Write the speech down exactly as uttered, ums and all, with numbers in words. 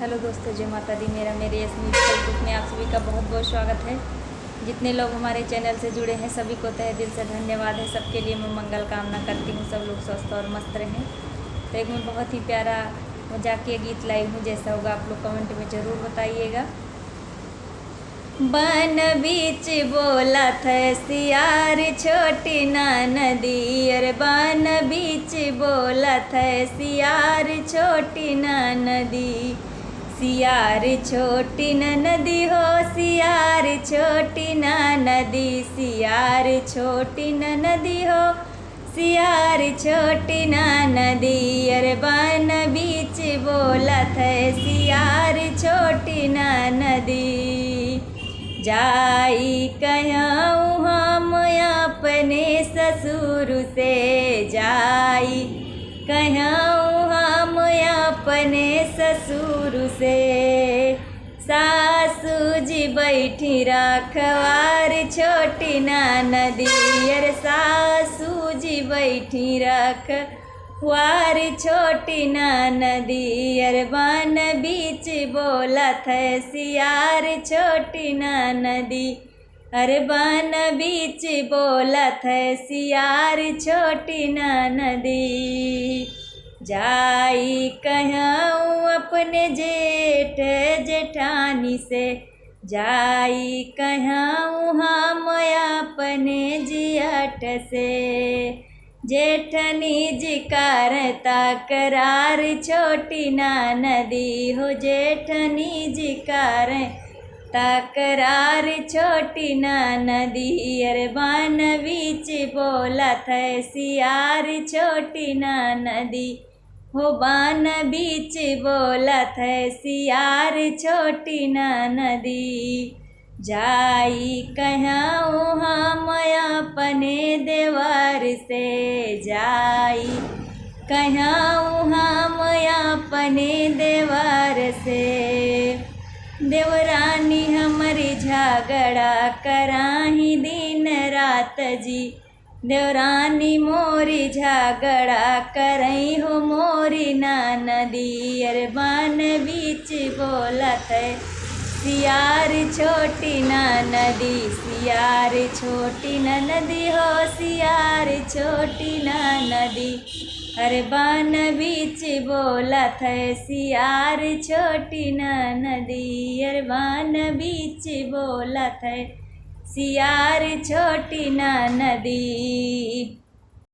हेलो दोस्तों, जय माता दी। मेरा मेरे यस म्यूजिकल ग्रुप में आप सभी का बहुत बहुत स्वागत है। जितने लोग हमारे चैनल से जुड़े हैं, सभी को तहे दिल से धन्यवाद है। सबके लिए मैं मंगल कामना करती हूँ, सब लोग स्वस्थ और मस्त रहें। तो एक मैं बहुत ही प्यारा मजाकिया गीत लाई हूँ, जैसा होगा आप लोग कमेंट में ज़रूर बताइएगा। बन बीच बोलत है सियार छोटी ननदी, अरे बन बीच बोलत है सियार छोटी ननदी। सियार छोटी ननदी हो, सियार छोटी ननदी, सियार छोटी ननदी हो, सियार छोटी ननदी, अरे बन बीच बोलत है सियार छोटी ननदी। जाई कहूँ हम अपने ससुर से, जाई कहूँ हम अपने ससुर से। सासू जी बैठी रखवार छोटी ननदी, अरे सासू जी बैठी रखवार छोटी ननदी, अरे बन बीच बोलत है सियार छोटी ननदी। अरे बन बीच बोलत है सियार छोटी ननदी। जाई कहूँ अपने जेठ जेठानी से, जाई कहूँ हम अपने जियट से। जेठनी जी कर तकरार छोटी ननदी हो, जेठनी जी कर तकरार छोटी ननदी। अरे बन बीच बोलत है सियार छोटी ननदी, हो बन बीच बोलत है सियार छोटी ननदी। जाई कहूँ हम अपने देवर से, जाई कहूँ हम अपने देवर से। देवरानी हमरी झगड़ा कराही दिन रात जी, देवरानी मोरी झगड़ा करई हो मोरी ननदी। अरे बन बीच बोलत है सियार छोटी ननदी, सियार छोटी ननदी हो, सियार छोटी ननदी। अरे बन बीच बोलत है सियार छोटी ननदी, अरे बन बीच बोलत है सियार छोटी ननदी।